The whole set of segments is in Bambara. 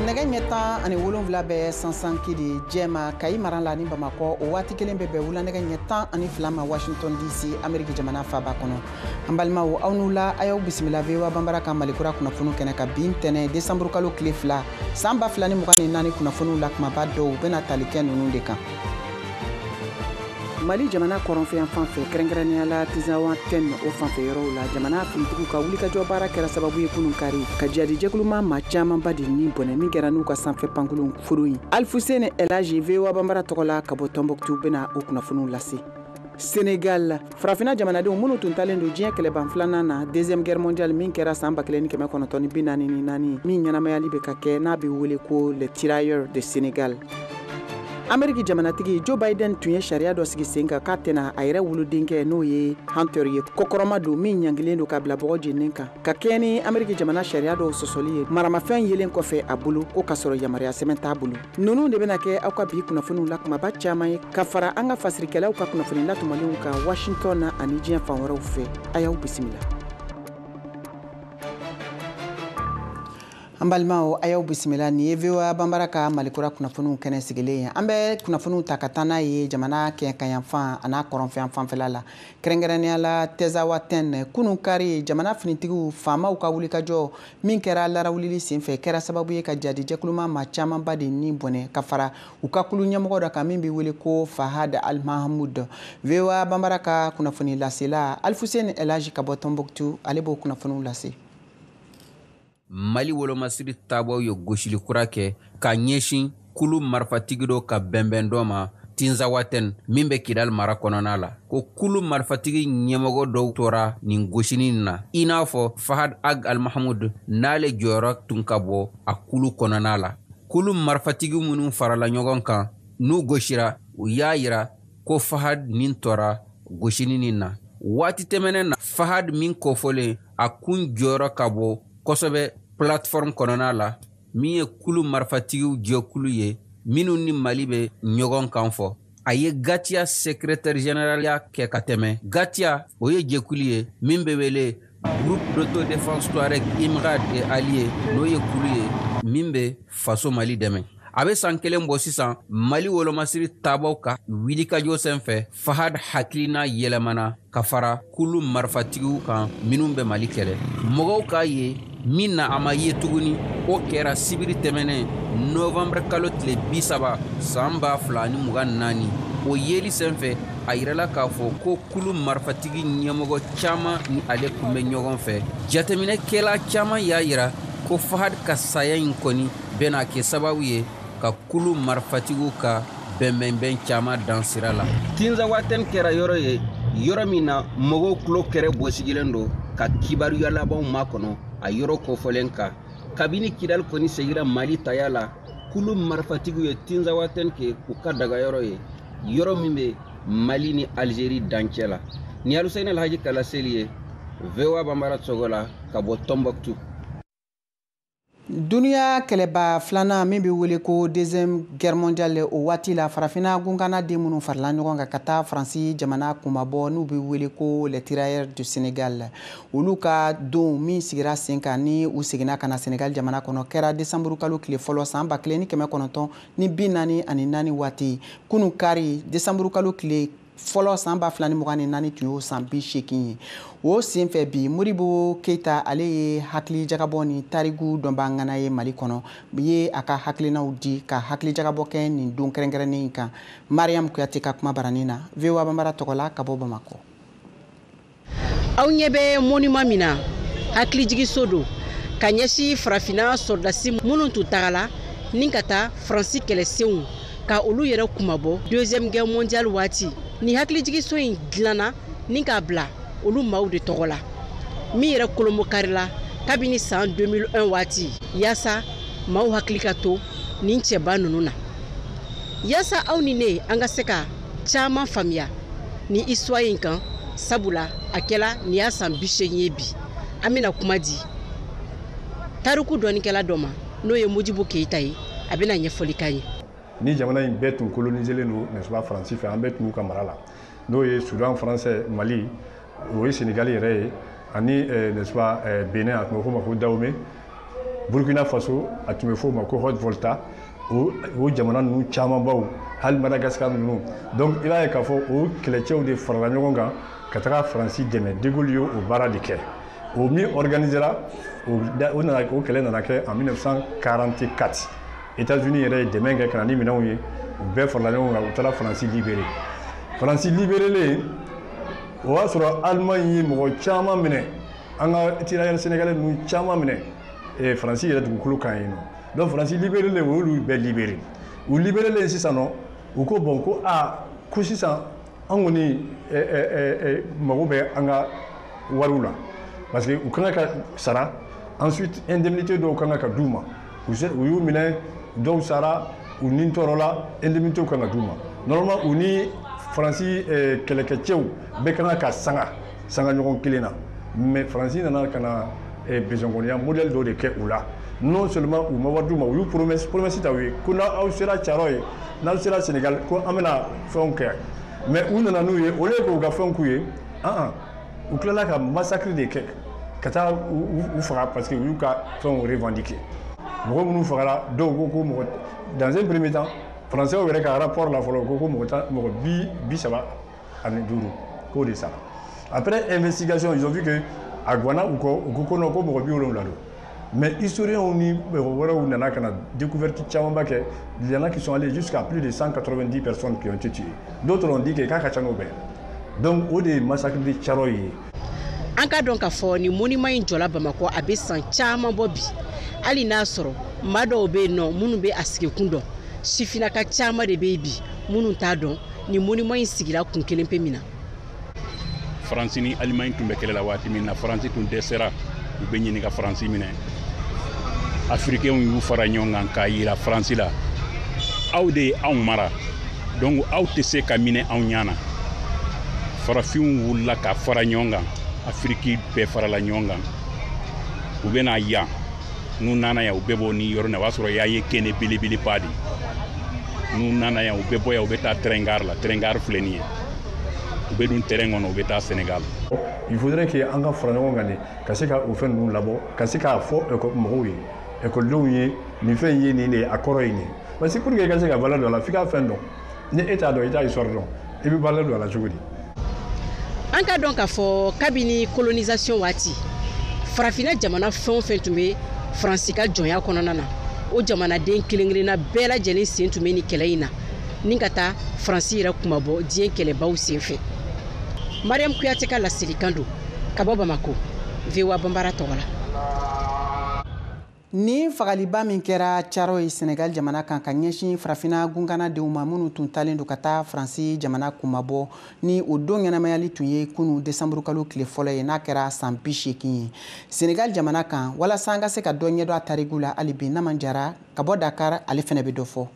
Nɛgɛ ɲɛ 17 bɛ sansan kidi jɛma Kayi mara la ni Bamakɔ, o waati kelen bɛ bɛn wula nɛgɛ ɲɛ 12 ma Washington DC, Ameriki jamana faaba kɔnɔ. An balimaw, aw n'u la, a y'aw bisimila VOA Banbara ka Malikura kunnafoniw kɛnɛ kan bi ntɛnɛn desanburu kalo tile 2 san 2024. Kunnafoniw la kumaba dɔw bɛna tali kɛ ninnu de kan: Mali jamana kɔrɔnfɛ fan fɛ, kɛrɛnkɛrɛnnenya la Tinzawatɛn o fanfɛ yɔrɔw la, jamana finitigiw ka wulikajɔ baara kɛra sababu ye kunun kari ka jihadi jɛkuluma maa camanba de ni bɔnɛ min kɛra n'u ka sanfɛ pankurun furu ye. Alifuseni Elaji, VOA Banbara tɔgɔ la ka bɔ Tɔnbɔkutu, bɛna o kunnafoniw lase. Senegal, farafina jamanadenw minnu tun talen don diɲɛ kɛlɛban filanan na, Deuxième Guerre mondiale, min kɛra san 1944, min ɲɛnamayali bɛ ka kɛ n'a bɛ wele ko les Tirailleurs de Sénégal. Ameriki jamanatigi Joe Biden tun ye sariya dɔ sigi sen kan k'a tɛna a yɛrɛ wolodenkɛ, n'o ye Hunter ye, kɔkɔrɔma don min ɲangilen don ka bila bɔgɔ jeninen kan, ka kɛɲɛ ni Ameriki jamana sariya dɔw sɔsɔli ye, maramafɛn yelen kɔfɛ a bolo ko k'a sɔrɔ yamaruya sɛbɛn t'a bolo. Ninnu de bɛna kɛ aw ka bi kunnafoniw la kumaba caman ye, ka fara an ka fasirikɛlaw ka kunnafoni latɔmɔlenw kan Washington na ani diɲɛ fan wɛrɛw fɛ. A y'aw bisimila. An balimaw, a y'aw bisimila. Nin ye VOA Banbara ka Malikura kunnafoniw kɛnɛ sigilen ye. An bɛ kunnafoniw ta ka taa n'a ye jamana kɛɲɛkayanfan a n'a kɔrɔnfɛ fanfɛla la, kɛrɛnkɛrɛnnenya la Tɛzawatɛn. Kunun kari, jamana finitigiw faamaw ka wulikajɔ min kɛra larawulili senfɛ kɛra sababu ye ka jadi jɛkuluma maa camanba de ni bɔnɛ, ka fara u ka kulu ɲɛmɔgɔ dɔ kan min bɛ wele ko Fahad Al-Mahmoud. VOA Banbara ka kunnafoni lasela Alifuseni Elaji ka bɔ Tɔnbɔkutu, ale b'o kunnafoniw lase. Mali wolomasiri taabɔ ye gosili kura kɛ ka ɲɛsin kulu marifatigi dɔ ka bɛnbɛn dɔ ma Tinzawatɛn min bɛ Kidal mara kɔnɔna la, ko kulu marifatigi ɲɛmɔgɔ dɔw tora nin gosinin na, i n'a fɔ Fahad Ag Al-Mahmoud, n'ale jɔyɔrɔ tun ka bɔ a kulu kɔnɔna la. Kulu marifatigi minnu farala ɲɔgɔn kan n'u gosira, u y'a yira ko Fahad nin tora gosinin nin na. Waati tɛmɛnen na, Fahad min kofɔlen, a kun jɔyɔrɔ ka bɔ kosɛbɛ plateforme kɔnɔna la, min ye kulu marifatigiw jɛkulu ye minnu ni Mali bɛ ɲɔgɔn kan fɔ. A ye GATIA secrétaire général ya kɛ ka tɛmɛ. GATIA, o ye jɛkulu ye min bɛ wele Groupe d'autodéfense Touareg Imrad et Alliés, n'o ye kulu ye min bɛ faso Mali dɛmɛ. A bɛ san kelen bɔ sisan, Mali wolomasiri taabaw ka wulikajɔ senfɛ, Fahad hakilina yɛlɛmana ka fara kulu marifatigiw kan minnu bɛ Mali kɛlɛ. Mɔgɔw k'a ye min na, a ma ye tuguni. O kɛra sibiri tɛmɛnen novembre kalo tile 30 san 2024. O yeli senfɛ, a yirala k'a fɔ ko kulu marifatigi ɲɛmɔgɔ caman ni ale kun bɛ ɲɔgɔn fɛ. Jateminɛkɛla caman y'a yira ko Fahad ka saya in kɔni bɛna kɛ sababu ye ka kulu marifatigiw ka bɛnbɛnbɛn caman dan sira la. Tinzawatɛn kɛra yɔrɔ ye, yɔrɔ min na mɔgɔw tulo kɛrɛ bɔsigilen don ka kibaruya labanw makɔnɔ a yɔrɔ kofɔlen kan. Kabini Kidali kɔni segira Mali taya la, kulu marifatigiw ye Tinzawatɛn kɛ u ka dagayɔrɔ ye, yɔrɔ min bɛ Mali ni Algérie dancɛ la. Ni Aluseni Alhaji Kalaseli ye, VOA Banbara tɔgɔ la ka bɔ Tɔnbɔkutu. Duniya kɛlɛba filanan min bɛ wele ko Deuxième Guerre mondiale, o waati la, farafina gunkana den minnu farala ɲɔgɔn kan ka taa Faransi jamana kunmabɔ, n'u bɛ wele ko les Tirailleurs du Sénégal, olu ka don min sigira sen kan ni u seginna ka na Sénégal jamana kɔnɔ kɛra décembre kalo tile fɔlɔ san 1944 waati. Kunun kari décembre kalo tile fɔlɔ san 2024 tun y'o san 80 ye. O senfɛ bi, Modibo Keyita, ale ye hakili jagabɔ ni tariku dɔnbaa ŋana ye Mali kɔnɔ, ye a ka hakilinaw di ka hakili jagabɔ kɛ nin don kɛrɛnkɛrɛnnen in kan. Mariam Kuyate ka kuma baranin na, VOA Banbara tɔgɔ la ka bɔ Bamakɔ. Aw ɲɛ bɛ monument min na, hakilijigiso don ka ɲɛsin farafinna sɔrɔdasi minnu tun tagala ni ka taa Faransi kɛlɛsenw ka olu yɛrɛ kumabɔ Deuxième Guerre mondiale waati. Ni hakilijigiso in dilanna ni k'a bila olu maaw de tɔgɔ la, min yɛrɛ kolonbokari la kabini san 2001 waati, yaasa maaw hakili ka to nin cɛba ninnu na, yaasa aw ni ne an ka se ka caman faamuya ni histoire in kan, sabula a kɛla nin y'a san 80 ye bi. An bɛna kuma di tariku dɔnnikɛla dɔ ma, n'o ye Modibo Keyita ye. A bɛna ɲɛfɔli k'an ye. Ni jamana in bɛɛ tun colonisé don, n'est-ce pas, Faransi fɛ, an bɛɛ tun b'u ka mara la, n'o ye Soudan français, Mali, o ye Sénégal yɛrɛ ye, ani, n'est-ce pas, Bénin, a tun bɛ f'o ma ko Dahomey. Burkina Faso, a tun bɛ f'o ma ko Haute Volta, o jamana ninnu camanbaw, hali Madagascar ninnu. Donc i b'a ye k'a fɔ o kɛlɛcɛw de farala ɲɔgɔn kan ka taga Faransi dɛmɛ. De Gaulle ye o baara de kɛ. O min organisera, o nana, o kɛlɛ nana kɛ en 1944. États-Unis yɛrɛ ye dɛmɛ kɛ ka na ni minɛnw ye. U bɛɛ farala ɲɔgɔn kan, u taara Faransi libéré. Faransi libérélen, o y'a sɔrɔ Allemagne ye mɔgɔ caman minɛ, an ka tirailleurs sénégalais ninnu caman minɛ Faransi yɛrɛ dugukolo kan yen nɔ. Donc Faransi libérélen, o y'olu bɛɛ libéré. U libérélen sisan nɔ, u ko bon, ko aa, ko sisan an kɔni mago bɛ an ka wariw la, parce que u kan ka sara. Ensuite, indemnité dɔw kan ka d'u ma. U y'u minɛ, dɔw sara, u ni tɔɔrɔ la, indemnité kan ka d'u ma. Normalement, u ni Faransi kɛlɛkɛcɛw bɛɛ kan ka sanga sanga ɲɔgɔn kelen na, mais Faransi nana ka na besonkɔniya modèle dɔ de kɛ u la. Non seulement u ma wari d'u ma, u y'u promesse ta u ye ko n'aw sera Thiaroye ye, n'aw sera Sénégal, ko an bɛna fɛnw kɛ. Mais u nana n'u ye, au lieu k'u ka fɛnw k'u ye, an u tilala ka massacre de kɛ, ka taa u faga, parce que u y'u ka fɛnw revendiquer. Mɔgɔ minnu fagara, dɔw ko ko mɔgɔ, dans un premier temps, Français yɛrɛ ka rapport la fɔlɔ, ko ko mɔgɔ 10, mɔgɔ 35, k'o de sara. Après investigation, ils ont vu que a guwanna u kɔ, u ko ko non, ko mɔgɔ 70 don. Mais historiens ni mɔgɔ wɛrɛw nana ka na découverte camanba kɛ. Il y en a qui sont allés jusqu'à plus de 190 personnes qui ont été tuées, d'autres ont dit que k'a ka ca n'o bɛɛ. Donc o de ye massacre de Thiaroye ye. An ka dɔn k'a fɔ nin monument in jɔla Bamakɔ, a bɛ san caman bɔ bi. Hali n'a sɔrɔ maa dɔw bɛ yen nɔ minnu bɛ a sigikun dɔn, sifinnaka caman de bɛ yen bi minnu t'a dɔn nin monument in sigira kun kelen pe min na. Faransi ni Alimaɲi tun bɛ kɛlɛ la waati min na, Faransi tun dɛsɛra, u bɛ ɲini ka Faransi minɛ. Afirikɛnw y'u fara ɲɔgɔn kan k'a yira Faransi la: aw de ye anw mara, donc aw tɛ se ka minɛ anw ɲɛ na. Farafinw wulila ka fara ɲɔgɔn kan, Afiriki bɛɛ farala ɲɔgɔn kan. U bɛna yan, n'u nana yan, u bɛ bɔ ni yɔrɔ in na, o b'a sɔrɔ y'a ye kɛnɛ belebeleba de. N'u nana yan, u bɛ bɔ yan, u bɛ taa train gare la. Train gare filɛ nin ye, u bɛ don terrain kɔnɔ, u bɛ taa Sénégal. Il faudrait que an ka fara ɲɔgɔn kan de ka se ka o fɛn ninnu labɔ, ka se k'a fɔ mɔgɔw ye, ekɔlidenw ye, nin fɛn in ye nin de ye, a kɔrɔ ye nin ye. Parce que pour que i ka se ka valeur don a la, f'i ka fɛn dɔn. Ni e t'a dɔn, i t'a histoire dɔn, i bɛ valeur don a la cogo di? An ka dɔn k'a fɔ kabini colonisation waati, farafinna jamana fɛn o fɛn tun bɛ Faransi ka jɔnya kɔnɔna na, o jamanaden kelen kelenna bɛɛ lajɛlen sen tun bɛ nin kɛlɛ in na ni ka taa Faransi yɛrɛ kumabɔ diɲɛ kɛlɛbaw sen fɛ. Mariam Kuyate ka laselikan don ka bɔ Bamako, VOA Banbara tɔgɔ la. Ni fagaliba min kɛra Thiaroye ye Senegal jamana kan ka ɲɛsin farafinna gunkana denw ma minnu tun talen don ka taa Faransi jamana kunmabɔ, ni o don ɲɛnamayali tun ye kunu desanburu kalo tile fɔlɔ ye, n'a kɛra san 80 ye Senegal jamana kan, walasa an ka se ka dɔ ɲɛdɔn a tariku la hali bi. Naman Jara ka bɔ Dakar, ale fɛnɛ bɛ dɔ fɔ.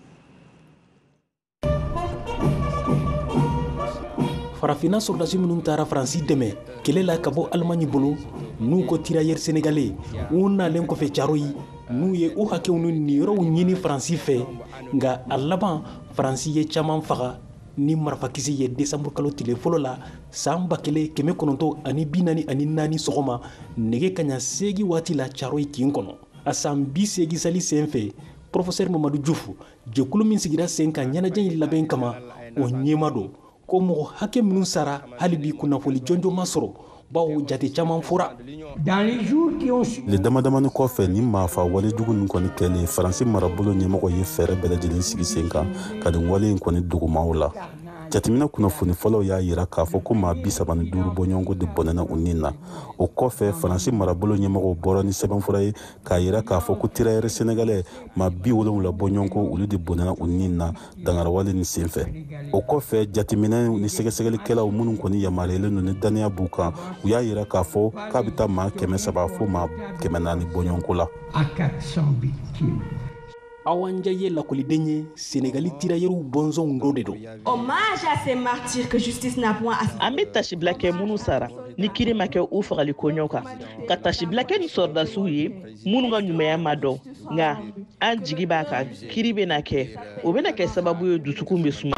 Farafinna sɔrɔdasi minnu taara Faransi dɛmɛ kɛlɛ la ka bɔ Alimaɲi bolo, n'u ko tirailleurs sénégalais, u nalen kɔfɛ Caroyi, n'u ye u hakɛw ni niyɔrɔw ɲini Faransi fɛ, nka a laban Faransi ye caman faga ni marifakisi ye desanburu kalo tile fɔlɔ la san 1944 sɔgɔma nɛgɛ kaɲa 8 waati la Caroyi kin kɔnɔ. A san 80 sali sen fɛ, professeur Mamadu Jufu, jɛkulu min sigira sen kan ɲɛnajɛ in labɛn kama, o ɲɛma don ko mɔgɔ hakɛ minnu sara, hali bi kunnafoni jɔnjɔn ma sɔrɔ, bawo jate caman fɔra. Tile dama damani kɔfɛ nin maafa walejugu nin kɔni kɛlen, Faransi marabolo ɲɛmɔgɔ ye fɛɛrɛ bɛɛ lajɛlen sigi sen kan ka nin wale in kɔni dogomaw la. Jateminɛ kunnafoni fɔlɔw y'a yira k'a fɔ ko maa 35 bɔɲɔgɔnko de bɔnɛna u nin na. O kɔfɛ, Faransi marabolo ɲɛmɔgɔw bɔra ni sɛbɛnfura ye k'a yira k'a fɔ ko tirailleurs sénégalais maa 70 bɔɲɔgɔnko, olu de bɔnɛna u nin na dangarawale nin senfɛ. O kɔfɛ, jateminɛ ni sɛgɛsɛgɛlikɛlaw minnu kɔni yamaruyalen don ni dannaya b'u kan, u y'a yira k'a fɔ k'a bɛ taa maa 300 fo maa 400 bɔɲɔgɔnko la. Awa Njaye ye lakɔliden ye, Senegali tirailleurs bɔnsɔnw dɔ de don. Hommage à ces martyrs que justice n'a point. An bɛ tasibila kɛ minnu sara ni kiri ma kɛ u fagali koɲɔ kan, ka tasibila kɛ ni sɔrɔdasiw ye minnu ka ɲumanya ma dɔn, nka an jigi b'a kan kiri bɛna kɛ, o bɛna kɛ sababu ye dusukun bɛ suma.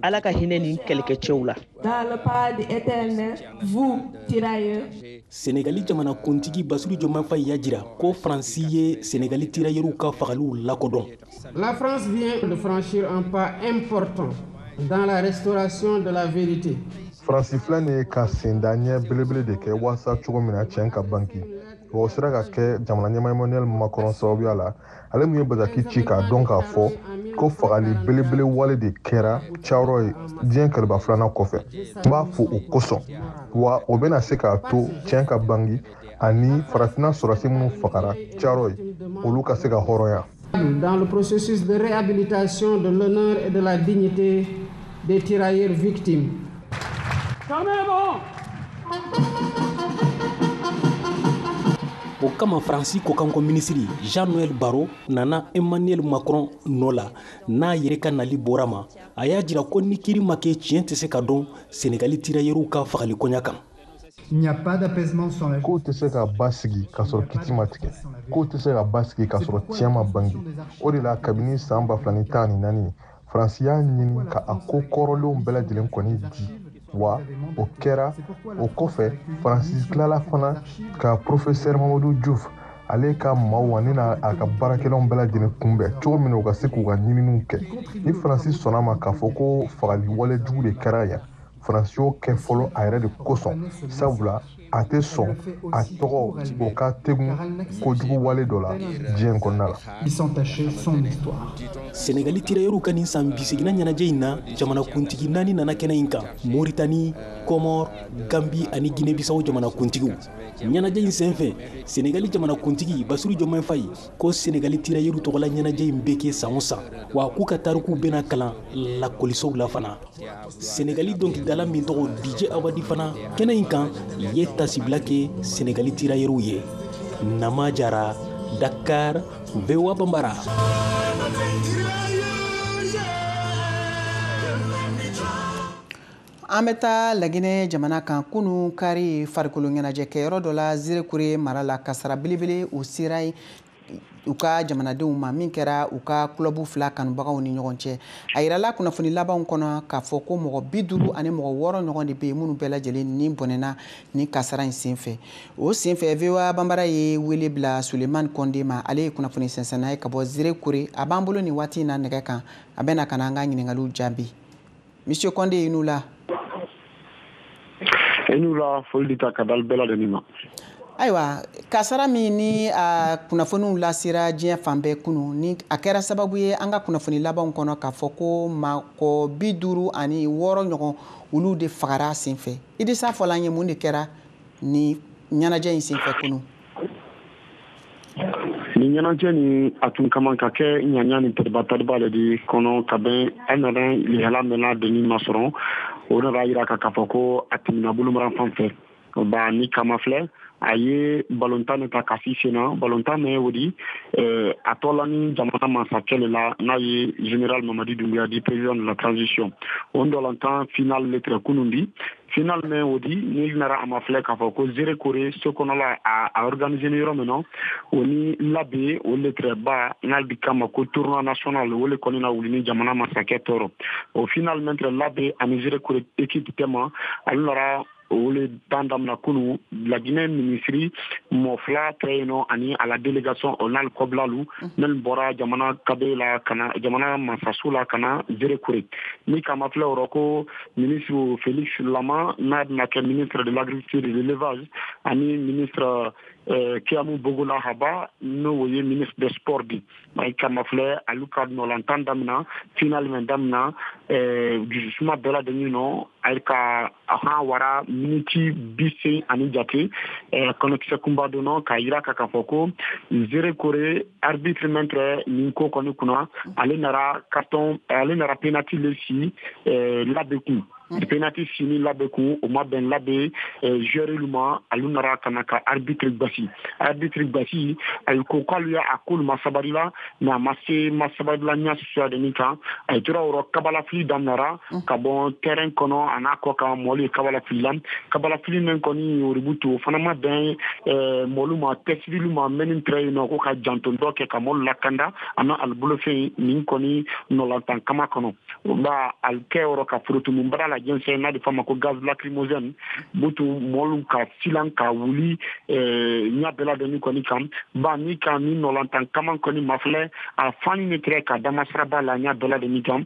Ala ka hinɛ nin kɛlɛkɛcɛw la. Dans le paradis éternel, vous, tirailleurs. Senegali jamanakuntigi Basiru Diomaye Faye y'a jira ko Faransi ye Senegali tirailleurs ka fagaliw lakodɔn. La France vient de franchir un pas important dans la restauration de la vérité. Faransi filɛ nin ye ka senda ɲɛ belebele de kɛ walasa cogo min na tiɲɛ ka banki. Wa o sera ka kɛ jamana ɲɛmaa Emmanuel Macron sababuya la, ale mun ye bataki ci k'a dɔn k'a fɔ ko fagali belebele wale de kɛra Thiaroye diɲɛ kɛlɛba filanan kɔfɛ. N b'a fo o kosɔn, wa o bɛna se k'a to tiɲɛ ka bangi ani farafinna sɔrɔdasi minnu fagara Thiaroye, olu ka se ka hɔrɔnya. Dans le processus de réhabilitation de l'honneur et de la dignité des tirailleurs victimes. O kama Faransi kɔkanko minisiri Jean-Noël Barrot nana Emmanuel Macron nɔ la n'a yɛrɛ ka nali bɔra ma. A y'a jira ko ni kiiri ma kɛ tiɲɛ tɛ se ka dɔn Senegali tirailleurs ka fagali koɲa kan. Kow tɛ se ka basigi k'a sɔrɔ kiti ma tigɛ, kow tɛ se ka basigi k'a sɔrɔ tiɲɛ ma bange. O de la kabini san 2014 Faransi y'a ɲini ka a ko kɔrɔlenw bɛɛ lajɛlen kɔni di, wa o kɛra. O kɔfɛ Faransi tilala fana ka professeur Mamadou Diouf ale ka maaw ani n'a ka baarakɛlaw bɛɛ lajɛlen kunbɛn cogo min na u ka se k'u ka ɲininiw kɛ. Ni Faransi sɔnna ma k'a fɔ ko fagali wale jugu de kɛra yan, Faransi y'o kɛ fɔlɔ a yɛrɛ de kosɔn, sabula a tɛ sɔn a tɔgɔ o ka tegun kojugu wale dɔ la diɲɛ kɔnɔna la. Senegali tirailleurs ka nin san 80 ɲɛnajɛ in na, jamanakuntigi 4 nana kɛnɛ in kan: Moritani, Comore, Gambi ani Guinée-Bissau jamanakuntigiw. Ɲɛnajɛ in senfɛ, Senegali jamanakuntigi Basiru Diomaye Faye ko Senegali tirailleurs tɔgɔla ɲɛnajɛ in bɛ kɛ san o san, wa k'u ka tarikuw bɛna kalan lakɔlisow la fana. Senegali dɔnkilidala min tɔgɔ DJ Awadi fana kɛnɛ in kan ye tasibila kɛ Senegali tirailleurs ye. Nama Jara, Dakar, VOA Bambara. An bɛ taa Laginɛ jamana kan. Kunun kari farikolo ɲɛnajɛkɛyɔrɔ dɔ la Zérekore mara la, kasara belebele o sera u ka jamanadenw ma min kɛra u ka kulɔbu 2 kanubagaw ni ɲɔgɔn cɛ. A yirala kunnafoni labanw kɔnɔ k'a fɔ ko mɔgɔ 56 ɲɔgɔn de bɛ yen minnu bɛɛ lajɛlen ni bɔnɛna ni kasara in senfɛ. O senfɛ VOA Bambara ye wele bila Sulemani Kɔnde ma, ale ye kunnafoni sɛnsɛnna ye ka bɔ Zérekore. A b'an bolo nin waati in na nɛgɛ kan, a bɛna ka na an ka ɲininkaliw jaabi. Monsieur Kɔnde, i n'u la. I n'u la, foli ta ka dali bɛɛ lajɛlen ma. Ayiwa, kasara min ni a kunnafoniw lasera diɲɛ fan bɛɛ kunun, ni a kɛra sababu ye an ka kunnafoni labanw kɔnɔ k'a fɔ ko mɔgɔ 56 ɲɔgɔn olu de fagara senfɛ. Idrissa fɔla an ye mun de kɛra ni ɲɛnajɛ in senfɛ kunun? Ni ɲɛnajɛ ni a tun ka man ka kɛ ɲaɲa ni tariba le di kɔnɔ ka bɛn an nana lihala mɛnna deni masɔrɔ o nana yira ka k'a fɔ ko a tɛmɛna bolomara fan fɛ. Ba ni kama filɛ a ye balontan ta ka si sen na, balontan mɛn o di a tɔla ni jamana masakɛ le la n'a ye général Mamadi Doumbouya di président de la transition. O balontan final le tɛrɛ kunun di final mɛn o di ni nara a ma filɛ k'a fɔ ko Zérekore so kɔnɔla a organiser ni yɔrɔ min na o ni Labé o le tɛrɛ ba n'a di kama ko tournoi national o le kɔni na wuli ni jamana masakɛ tɔɔrɔ. O final mɛn tɛrɛ Labé ani Zérekore équipe tɛma ale nara o le tan damina kunu Laginɛ minisiri mɔgɔ 2 tɛ yen nɔ ani a la délégation o n'ale kɔbilalu minnu bɔra jamana kabe la ka na jamana masaso la ka na Zérekore. Ni kama filɛ o rɔ ko ministre Félix Lama n'a bɛna kɛ ministre de l'agriculture et de l'élevage ani ministre Kiamu Bogola Haba n'o ye ministre des sports di. I kama filɛ alu ka nɔlantan damina final mɛn damina dususuma bɛɛ lajɛlen nɔ ayi ka han wara miniti 80 jate kɔnɔkisɛ kunba donnɔ k'a yira ka k'a fɔ ko Zérekore arbitre mɛn tɛrɛ nin ko kɔni kunna ale nara carton ale nara penalty le si Labé kun. Penalty sini labɛn kun o ma bɛn labɛn joueur ma alu nara ka na ka arbitre gbasi ayi ko k'alu ya a k'olu ma sabari la mais a ma se ma sabari la ɲa susuya de min kan a ye tora o yɔrɔ kabalafili daminɛra ka bɔ terrain kɔnɔ a n'a kɔ kan mɔlu ye kabalafili la kabalafili min kɔni oributu o fana ma bɛn mɔlu ma tɛsirilu ma mɛni tɛrɛ yen nɔ ko ka janto dɔ kɛ ka mɔlu lakanda a n'a ali bolofɛn nin kɔni nɔlantan kama kɔnɔ ba ali kɛ yɔrɔ ka forotumu baara la jɛnsɛn n'a de fɔ a ma ko gaz lacrymogène butu mɔlu ka silan ka wuli ɲa bɛɛ ladɔnni kɔni kan ba ni ka ni nɔlantan kama kɔni mafilɛ a fani ne tɛrɛ ka damasiraba la ɲa bɛɛ ladɔnni kan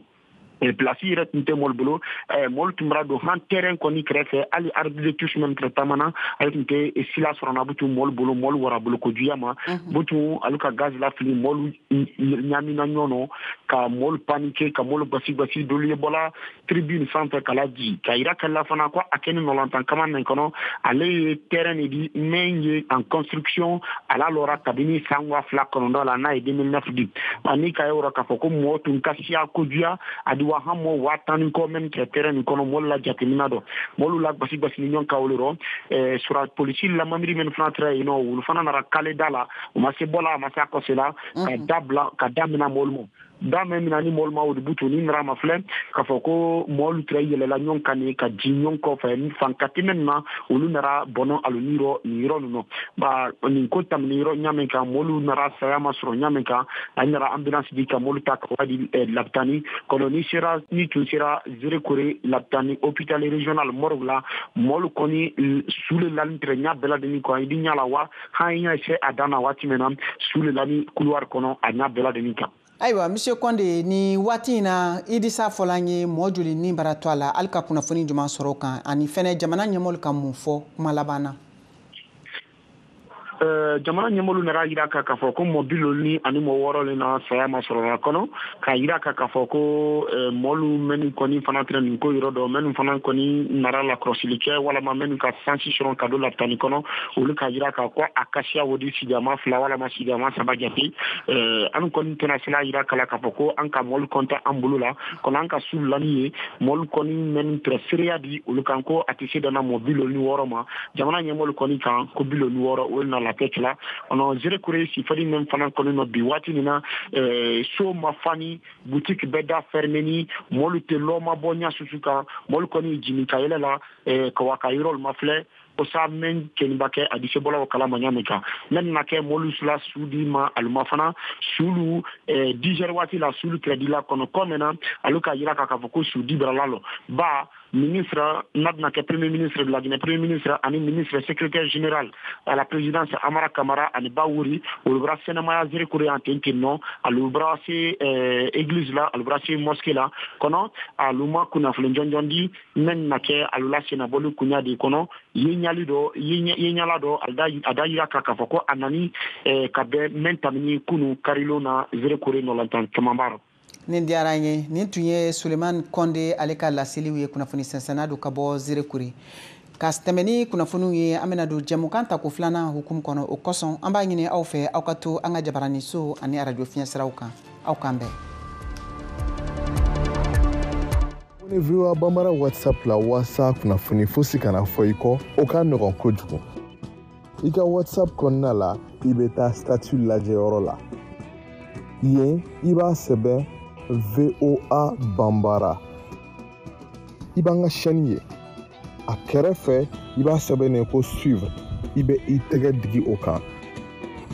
place yɛrɛ tun tɛ mɔlu bolo mɔlu tun bɔra don han terrain kɔni kɛrɛfɛ hali arbitre de touche même tɛrɛ taamana ale tun tɛ sila sɔrɔ na butu mɔlu bolo mɔlu wara bolo kojuguya ma butu ale ka gaz lafili mɔlu ɲamina ɲɔgɔn nɔ ka mɔlu paniquer ka mɔlu gbasi dolu ye bɔla tribune sanfɛ k'a laji ka yira kɛla fana ko a kɛ ni nɔlantan kama min kɔnɔ ale ye terrain de di min ye en construction a la lɔra kabini san 2009 la n'a ye 2009 di ani ka yɔrɔ k'a fɔ ko mɔgɔ tun ka siya kojuguya a di wa han mɔ 10,000 kɔ même kɛ terrain nin kɔnɔ mɔlu la jateminɛ dɔ mɔlu la gbasi ni ɲɔgɔn ka olu rɔ sura polisi lamamiri min fana tɛrɛ yen nɔ olu fana nana kale da la u ma se bɔla a ma se a kɔse la ka dabila ka damina mɔlu ma da mɛn mina ni mɔlu ma o de butu ni nara ma filɛ k'a fɔ ko mɔlu tɛrɛ yɛlɛla ɲɔgɔn kan ni ka ji ɲɔgɔn kɔfɛ fankati min na olu nara bɔnɔ alu ni yɔrɔ nin yɔrɔ ninnu ba nin ko tamini yɔrɔ ɲa min kan mɔlu nara saya ma sɔrɔ ɲa min kan a nara ambulance di ka mɔlu ta ka wa di lapitani kɔnɔ ni sera ni tun sera Zérékoré lapitani hôpital régional morgue la mɔlu kɔni su le lani tɛrɛ ɲa bɛɛ ladeni kɔ i bi ɲa la wa han ɲa se a dan na waati min na su le lani couloir kɔnɔ a ɲa bɛɛ ladeni kan. Ayiwa monsieur Condé ni waati in na Idrissa fɔla an ye mɔɔ joli ni bara to a la hali ka kunnafoni jumɛn sɔrɔ o kan ani fɛnɛ jamana ɲɛmɔgɔw ka mun fɔ kuma laban na? Jamana ɲɛmɔgɔw nana yira k'a fɔ ko mɔɔ 56 le na saya ma sɔrɔ a kɔnɔ k'a yira k'a fɔ ko mɔlu minnu kɔni fana tɛrɛ nin ko yɔrɔ dɔ minnu fana kɔni nara lakɔlɔsili kɛ walama minnu ka sansi sɔrɔ ka don lapitani kɔnɔ olu ka yira k'a ko a kasiya o di sigiyama 2 walama sigiyama 3 jate an kɔni tɛna se yira k'a la k'a fɔ ko an ka mɔlu kɔnta an bolo la kɔnɔ an ka su lani ye mɔlu kɔni minnu tɛrɛ seereya di olu kan ko a tɛ se danna mɔɔ 56 ma jamana ɲɛmɔgɔw kɔni kan ko 56 o na la tɛ la ɔnɔ Zérékoré sifari min fana kɔni nɔ bi waati nin na so ma fani boutique bɛɛ da fermé ni mɔlu tɛ lɔ ma bɔ ɲa susu kan mɔlu kɔni jigin ka yɛlɛ la ka wa ka yɔrɔ ma filɛ o sa mɛn kɛniba kɛ a di se bɔla o kalama ɲa min kan mɛn na kɛ mɔlu sula su di ma aluma fana sulu 10 heures waati la sulu tɛrɛ di la kɔnɔ kɔ mɛn na alu ka yira k'a fɔ ko su di bara la lɔ ba ministre n'a bɛna kɛ premier ministre de la Guinée premier ministre ani ministre secrétaire général à la présidence Amara Kamara ani Bawuri olu bɔra sɛnɛmaya Zérékoré yan ten ten nɔ alu bɔra se église la alu bɔra se mosquée la kɔnɔ alu ma kunnafoni jɔnjɔn di mɛn na kɛ alu la sennabɔli kunya de kɔnɔ yeɲali dɔ yeɲala dɔ a da yira k'a fɔ ko a nani ka bɛn mɛn tamini kunu karilon na Zérékoré nɔlantan caman rɔ. Nin diyara an ye nin tun ye Sulemani Kɔnde ale ka laseliw ye kunnafoni sɛnsɛnna don ka bɔ Zérékoré ka tɛmɛ ni kunnafoniw ye an bɛna don jɛmukan tako filanan hukumu kɔnɔ o kosɔn an b'a ɲini aw fɛ aw ka to an ka jabaraniso ani arajo fiɲɛsiraw kan aw k'an bɛn. Ni VOA Bambara WhatsApp la waasa kunnafoni fosi kana fɔ i kɔ o ka nɔgɔn kojugu. I ka WhatsApp kɔnɔna la i bɛ taa statut lajɛyɔrɔ la yen i b'a sɛbɛn VOA Bambara i b'an ka chaîne ye a kɛrɛfɛ i b'a sɛbɛn ko suivre i bɛ i tɛgɛ digi o kan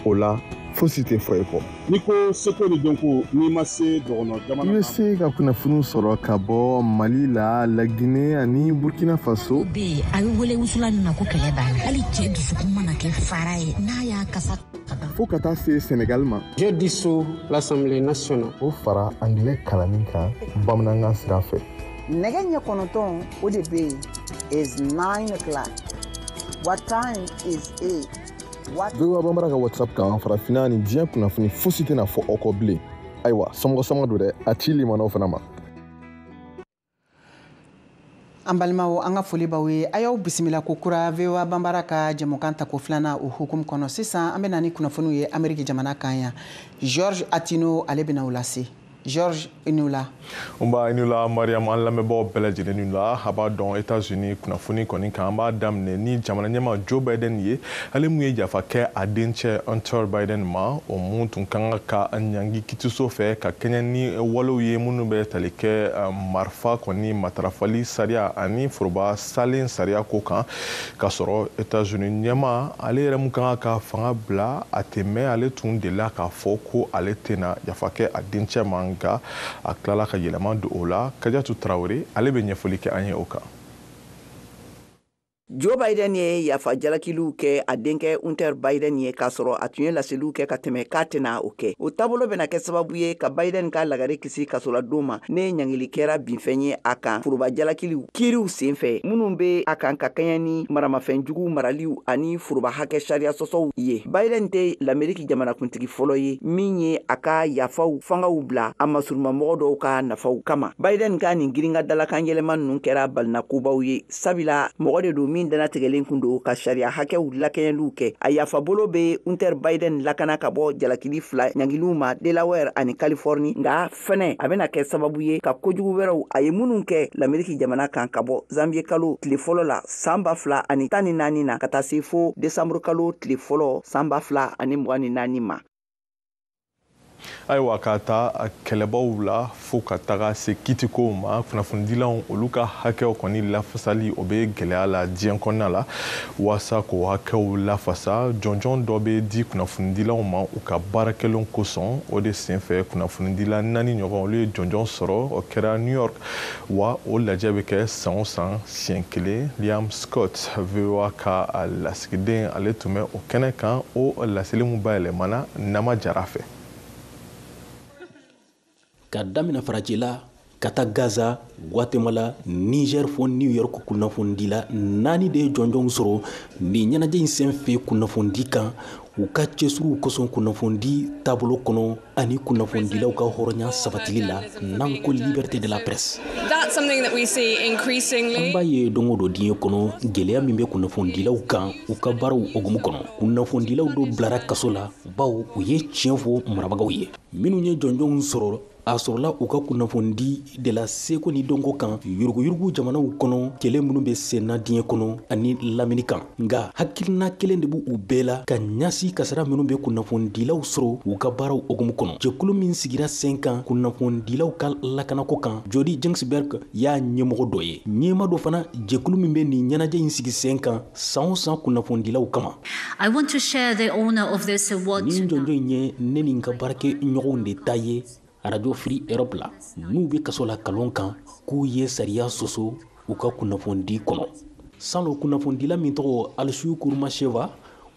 o la fosi tɛ fɔ i kɔ. N'i ko seko ni dɔnko n'i ma se dɔgɔnɔ jamana i bɛ se ka kunnafoniw sɔrɔ ka bɔ Mali la Laginɛ ani Burkina Faso. Bɛ yen a bɛ wele wusulan min ma ko kɛlɛ b'a la hali cɛ dusukun mana kɛ fara ye n'a y'a kasa. Fo ka taa se Sénégal ma. Je dissous l'Assemblée nationale. O fara anglais kalanni kan bamanankan sira fɛ. Nɛgɛ ɲɛ 9 o de bɛ yen is 9 o'clock. What time is it? VOA Bambara ka WhatsApp kan farafinna ni diɲɛ kunnafoni fosi tɛna fɔ aw kɔ bilen. Ayiwa somɔgɔ sama don dɛ a ci limanaw fana ma. An balimaw an ka foli b'aw ye a y'aw bisimila ko kura VOA Bambara ka jɛmukan tako filanan o hukumu kɔnɔ sisan an bɛ na ni kunnafoniw ye Ameriki jamana kan yan George Atino ale bɛna o lase. Georges Inula. Nba Inula Mariam, an lamɛnbagaw bɛɛ lajɛlen ni la. A b'a dɔn, États-Unis kunnafoni kɔni kan, an b'a daminɛ ni jamana ɲɛmaa Joe Biden ye. Ale mun ye yafa kɛ a dencɛ Hunter Biden ma, o mun tun kan ka ɲangi kitiso fɛ ka kɛɲɛ ni walew ye minnu bɛ tali kɛ marifa kɔni matarafali sariya ani foroba salen sariya ko kan. K'a sɔrɔ États-Unis ɲɛmaa ale yɛrɛ mun kan ka fanga bila, a tɛ mɛn, ale tun delila k'a fɔ ko ale tɛna yafa kɛ a dencɛ ma, nka a tilala ka yɛlɛma don o la. Kajatu Tarawele, ale bɛ ɲɛfɔli kɛ an ye o kan. Joe Biden ye yafa jalakiliw kɛ a denkɛ Hunter Biden ye, k'a sɔrɔ a tun ye laseliw kɛ ka tɛmɛ k'a tɛna o kɛ. O taabolo bɛna kɛ sababu ye ka Biden ka lagare kisi kasoladon ma, ne ɲangili kɛra binfɛn ye a kan foroba jalakiliw kiiriw senfɛ minnu bɛ a kan ka kɛɲɛ ni maramafɛnjugu maraliw ani foroba hakɛ sariya sɔsɔw ye. Biden tɛ Lameriki jamanakuntigi fɔlɔ ye min ye a ka yafaw fangaw bila a masurumamɔgɔ dɔw ka nafaw kama. Biden ka nin girinka dalakan yɛlɛma ninnu kɛra balinakobaw ye, sabula mɔgɔ de don min danatigɛlen kun don ka sariya hakɛw lakɛɲɛliw kɛ. A yafabolo bɛ Hunter Biden lakana ka bɔ jalakili fila ɲangiliw ma Delaware ani Californie, nka fɛnɛ a bɛna kɛ sababu ye ka kojugu wɛrɛw a ye minnu kɛ Lameriki jamana kan ka bɔ zanviye kalo tile fɔlɔ la san 2014 na ka taa se fo desanburu kalo tile fɔlɔ san 2024 ma. Ayiwa, ka taa kɛlɛbaw la fo ka taga se kitikow ma, kunnafonidilaw olu ka hakɛw kɔni lafasali, o bɛ gɛlɛya la diɲɛ kɔnɔna la. Waasa k'o hakɛw lafasa, jɔnjɔn dɔ bɛ di kunnafonidilaw ma u ka baara kɛlenw kosɔn. O de senfɛ, kunnafonidila 4 ɲɔgɔn, olu ye jɔnjɔn sɔrɔ. O kɛra New York, wa o lajɛ bɛ kɛ san o san siɲɛ kelen. Liam Scott, VOA ka lasigiden, ale tun bɛ o kɛnɛ kan. O laseli mun bayɛlɛmana Nama Jara fɛ. Ka daminɛ farajɛla ka taa Gaza, Guatemala, Niger fo New York, kunnafonidila 4 de ye jɔnjɔnw sɔrɔ nin ɲɛnajɛ in senfɛ kunnafonidi kan, u ka cɛsiriw kosɔn kunnafonidi taabolo kɔnɔ ani kunnafonidilaw ka hɔrɔnya sabatili la, n'an ko liberté de la presse. An b'a ye don o don diɲɛ kɔnɔ, gɛlɛya min bɛ kunnafonidilaw kan u ka baaraw hukumu kɔnɔ. Kunnafonidilaw dɔw bilara kaso la bawo u ye tiɲɛ fɔ marabagaw ye. Minnu ye jɔnjɔnw sɔrɔ, a sɔrɔla u ka kunnafonidi de la seko ni dɔnko kan yuruguyurugu jamanaw kɔnɔ, kɛlɛ minnu bɛ senna diɲɛ kɔnɔ ani lamini kan. Nka hakilina kelen de b'u bɛɛ la ka ɲɛsin kasara minnu bɛ kunnafonidilaw sɔrɔ u ka baaraw hukumu kɔnɔ. Jɛkulu min sigira sen kan kunnafonidilaw ka lakanako kan, Jody Ginsberg y'a ɲɛmɔgɔ dɔ ye. Ɲɛma dɔ fana, jɛkulu min bɛ nin ɲɛnajɛ in sigi sen kan san o san kunnafonidilaw kama. I want to share the honor of this award. Nin jɔnjɔn in ye ne ni n ka baarakɛ ɲɔgɔnw de ta ye Radio Free Europe la, n'u bɛ kaso la kalon kan k'u ye sariya sɔsɔ u ka kunnafonidi kɔnɔ. Salon, kunnafonidila min tɔgɔ Alsu Kurmasheva,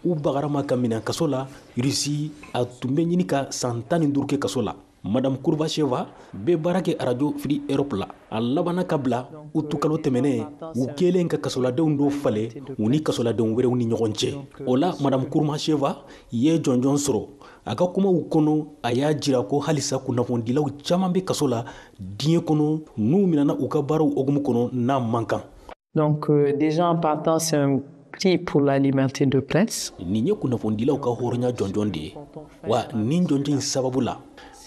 u bagara ma ka minɛ kaso la Russie, a tun bɛ ɲini ka san 15 kɛ kaso la. Madame Kurmasheva bɛ baara kɛ Radio Free Europe la. A labanna ka bila utukalo tɛmɛnen, u kɛlen ka kasoladenw dɔw falen u ni kasoladenw wɛrɛw ni ɲɔgɔn cɛ. O la, Madame Kurmasheva ye jɔnjɔn sɔrɔ. A ka kumaw kɔnɔ, a y'a jira ko halisa kunnafonidilaw caman bɛ kaso la diɲɛ kɔnɔ, n'u minɛna u ka baaraw hukumu kɔnɔ n'a man kan. Donc déjà en partant, c'est un prix pour la liberté de presse. Nin ye kunnafonidilaw ka hɔrɔnya jɔnjɔn de ye, wa nin jɔnjɔn in sababu la,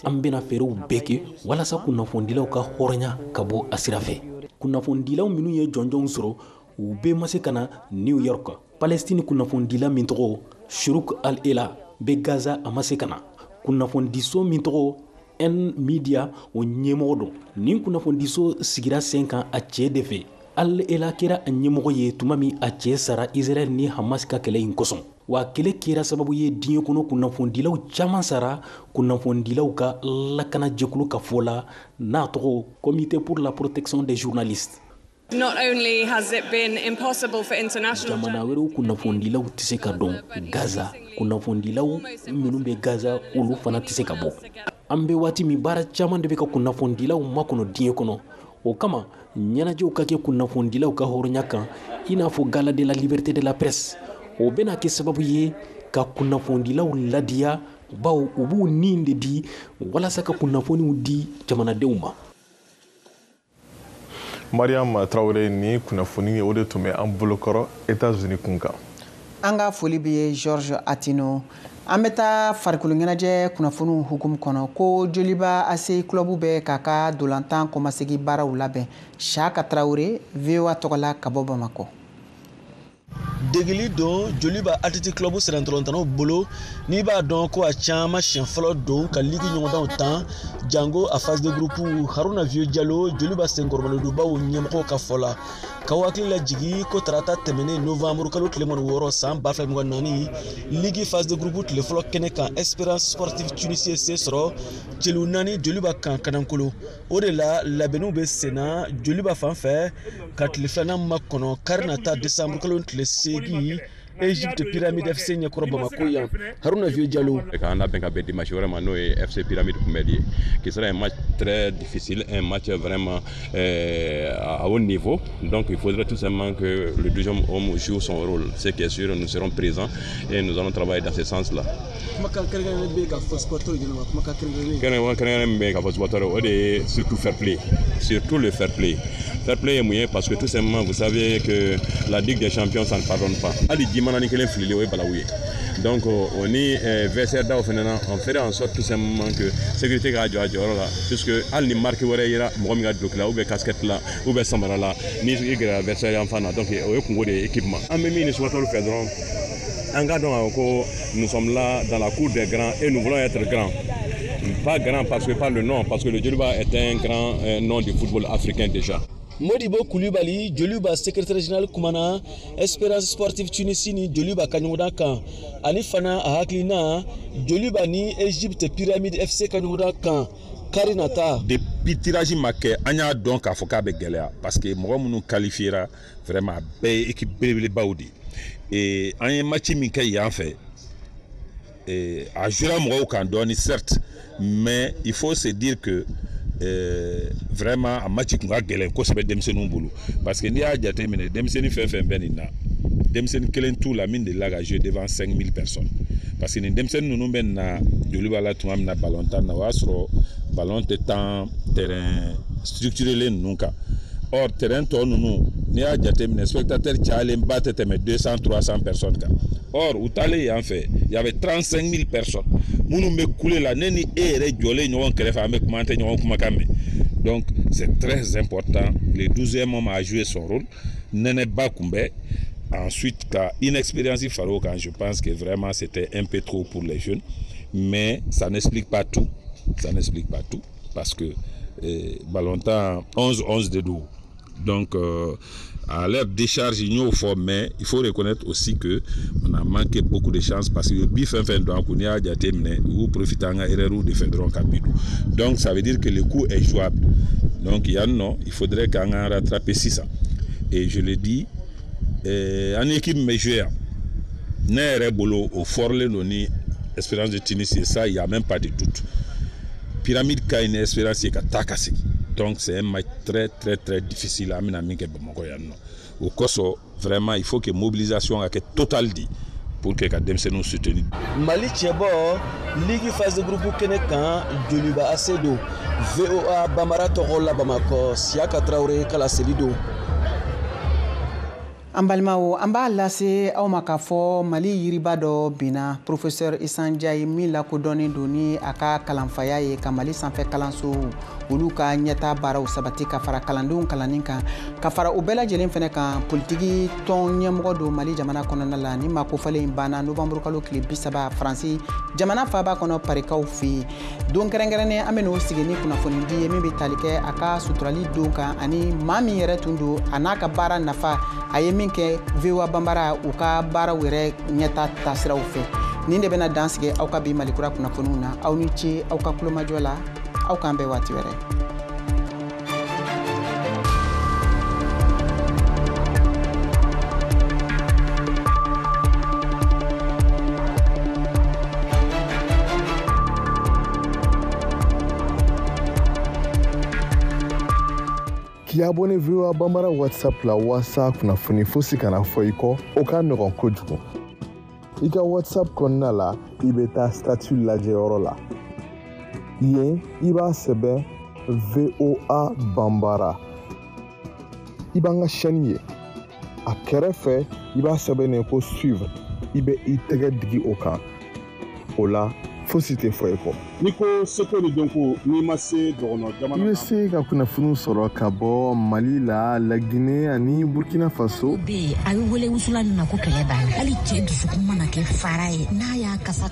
an bɛna fɛɛrɛw bɛɛ kɛ walasa kunnafonidilaw ka hɔrɔnya ka bɔ a sira fɛ. Kunnafonidilaw minnu ye jɔnjɔnw sɔrɔ, u bɛɛ ma se ka na New York. Palestine kunnafonidila min tɔgɔ Shuruk Al-Ela bɛ Gaza, a ma se ka na. Kunnafonidiso min tɔgɔ N Media, o ɲɛmɔgɔ don. Nin kunnafonidiso sigira sen kan a cɛ de fɛ. Al-Ela kɛra a ɲɛmɔgɔ ye tuma min a cɛ sara Israël ni Hamas ka kɛlɛ in kosɔn. Wa kɛlɛ kɛra sababu ye diɲɛ kɔnɔ kunnafonidilaw caman sara, kunnafonidilaw ka lakanajɛkulu ka fɔ la, n'a tɔgɔ Comité pour la protection des journalistes. Not only has it been impossible for international Jamana wɛrɛw kunnafonidilaw tɛ se ka dɔn Gaza, kunnafonidilaw minnu bɛ Gaza, olu fana tɛ se ka bɔ. An bɛ waati min, baara caman de bɛ ka kunnafonidilaw makɔnɔ diɲɛ kɔnɔ. O kama, ɲɛnajɛw ka kɛ kunnafonidilaw ka hɔrɔnya kan, i n'a fɔ Gala de la liberté de la presse, o bɛna kɛ sababu ye ka kunnafonidilaw ladiya, bawo u b'u nin de di walasa ka kunnafoniw di jamanadenw ma. Mariam Traoré, ni kunnafoni o de tun bɛ an bolokɔrɔ États-Unis kun kan. An ka foli bɛ ye, Georges Atino. An bɛ taa farikolo ɲɛnajɛ kunnafoniw hukumu kɔnɔ ko Joliba AC club bɛ k'a ka dolantan kɔmasegi baaraw labɛn. Siaka Traoré, VOA tɔgɔ la ka bɔ Bamakɔ. Degeli don Joliba Athletic Club sirantɔlɔntannaw bolo, n'i b'a dɔn ko a caman siɲɛ fɔlɔ don ka ligi ɲɔgɔndanw tan jango a phase de groupe. Haruna Vieux Jalo, Joliba senkɔrɔmadonbaw ɲɛmɔgɔw ka fɔ la, k'aw hakili lajigi ko tarata tɛmɛnen novembre kalo tile 26 san 2024, ligi phase de groupe tile fɔlɔ kɛnɛ kan, Esperance Sportive Tunisie se sɔrɔ celu 4 Joliba kan Kanankolo. O de la labɛnniw bɛ senna Joliba fan fɛ ka tile filanan makɔnɔ kari nata décembre kalo tile 8 Egypte Pyramide FC ɲɛkɔrɔ Bamako yan. Haruna Vieux Diallo. K'an labɛn ka bɛn dimanche wɛrɛ ma, n'o ye FC Pyramide kunbɛli ye, qui sera un match très difficile, un match vraiment à haut niveau. Donc il faudrait tout simplement que le deuxième homme joue son rôle. Ce qui est sûr, nous serons présents et nous allons travailler dans ce sens-là. Kumakan kɛrɛnkɛrɛnnen bɛ ka fɔ supporters ɲɛna wa? Kumakan kɛrɛnkɛrɛnnen. Kɛrɛnkɛrɛnnen bɛ ka fɔ supporters, o de ye surtout fair play, surtout le fair play. Fair play ye mun ye? Parce que tout simplement, vous savez que la Ligue des Champions, ça ne pardonne pas. Hali ji mana ni kelen filili, o ye balawu ye. Donc o ni vestiaire daw fana na, on ferait en sorte tout simplement que sécurité k'a jɔ a jɔyɔrɔ la, puisque hali ni marque wɛrɛ yera mɔgɔ min ka duloki la ou bien casquette la ou bien samara la, ni i gɛrɛla vestiaire yan fan na, donc o ye kungo de ye équipe ma. An bɛ min ni supporters fɛ dɔrɔn, an k'a dɔn ko nous sommes là dans la cour des grands et nous voulons être grands. Pas grand parce que par le nom, parce que le Joliba est un grand nom du football africain déjà. Modibo Koulibaly, Joliba secrétaire général, kumana Espérance Sportive Tunisie ni Joliba ka ɲɔgɔndan kan, ani fana a hakilina Joliba ni Egypte Pyramide FC ka ɲɔgɔndan kan kari nata. Depuis tirage ma kɛ, an y'a dɔn k'a fɔ k'a bɛ gɛlɛya, parce que mɔgɔ minnu qualifiera vraiment, a bɛɛ ye équipe belebelebaw de ye. An ye match min kɛ yan fɛ, a jouera mɔgɔw kan dɔɔni, certes, mais il faut se dire que vraiment a match kun ka gɛlɛn kosɛbɛ denmisɛnninw bolo, parce que n'i y'a jateminɛ, denmisɛnnin fɛn fɛn bɛ nin na, denmisɛnnin kelen t'u la min delila ka jouer devant 5000 personnes, parce que nin denmisɛnnin ninnu bɛ na Joliba la tuma min na ballon tan na, o y'a sɔrɔ ballon tɛ tan terrain structurelen ninnu kan. Or terrain tɔ ninnu, n'i y'a jateminɛ, spectateur cayalenba tɛ tɛmɛ 200 300 personnes kan. Or u taalen yan fɛ, il y avait 35 000 personnes minnu bɛ kule la, ne ni e yɛrɛ jɔlen ɲɔgɔn kɛrɛfɛ, an bɛ kuma, an tɛ ɲɔgɔn kumakan mɛn. Donc c'est très important, le 12e homme a joué son rôle. Nɛnɛba kun bɛ, ensuite ka inexpérience fara o kan, je pense que vraiment c'était un peu trop pour les jeunes, mais ça n'explique pas tout, ça n'explique pas tout, parce que ballontan 11-11 de don. Donc à leur décharge, il y a fort, mais il faut reconnaître aussi que on a manqué beaucoup de chances, parce que bi fɛn fɛn don a kun, n'i y'a jateminɛ, u profite an ka erreur de fɛ dɔrɔn ka bi don. Donc ça veut dire que le coup est jouable. Donc yan nɔ, il faudrait qu'an ka rattraper sisan. Et je le dis, an équipe bɛ jouer yan, ne yɛrɛ bolo o fɔrilen don ni Espérance de Tunisie, ça il y a même pas de doute. Pyramide ka ɲi ni Espérance ye ka taa ka segin. Donc c'est un match très très très difficile an bɛna min kɛ Bamakɔ yan nɔ. O kosɔn vraiment il faut que mobilisation ka kɛ totale de pour que ka denmisɛnninw soutenir. Mali cɛbɔ ligue phase de groupe kɛnɛ kan, Joliba AC don. VOA Bambara tɔgɔ la Bamakɔ, Siaka Traoré ka laseli don. An balimaw, an b'a lase aw ma k'a fɔ Mali yiriba dɔ binna, professeur Issa Ndiaye, min lakodɔnnen don ni a ka kalanfaya ye ka Mali sanfɛ kalanso olu ka ɲɛta baaraw sabati, ka fara kalandenw kalanni kan, ka fara o bɛɛ lajɛlen fɛnɛ kan, politiki tɔn ɲɛmɔgɔ don Mali jamana kɔnɔna la. Ni maa kofalen in banna novembre kalo tile 30 Faransi jamana faaba kɔnɔ, Parikaw fɛ yen. Don kɛrɛnkɛrɛnnen an bɛ n'o sigi ni kunnafonidi ye min bɛ tali kɛ a ka suturali don kan, ani maa min yɛrɛ tun don, a n'a ka baara nafa, a ye min kɛ VOA Bambara u ka baaraw yɛrɛ ɲɛta taasiraw fɛ. Nin de bɛna dan sigi aw ka bi Malikura kunnafoniw na. Aw ni ce aw ka kulomajɔ la, aw k'an bɛn waati wɛrɛ. K'i abonné VOA Bambara WhatsApp la walasa kunnafoni fosi kana fɔ i kɔ, o ka nɔgɔn kojugu. I ka WhatsApp kɔnɔna la, i bɛ taa statut lajɛyɔrɔ la. Yen, i b'a sɛbɛn VOA Bambara. I b'an ka chaîne ye. A kɛrɛfɛ, i b'a sɛbɛn yen ko suivre. I bɛ i tɛgɛ digi o kan. O la, fosi tɛ fɔ i kɔ. N'i ko seko ni dɔnko, n'i ma se dɔgɔnɔ jamana. I bɛ se ka kunnafoniw sɔrɔ ka bɔ Mali la, Laginɛ ani Burkina Faso. Bɛ yen, a bɛ wele wusulan min ma ko kɛlɛ b'a la. Hali cɛ dusukun mana kɛ fara ye, n'a y'a kasa.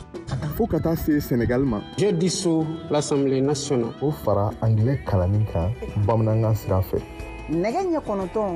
Fo ka taa se Senegal ma. Je dissous l'Assemblée nationale. O fara angilɛ kalanni kan bamanankan sira fɛ. Nɛgɛ ɲɛ 9.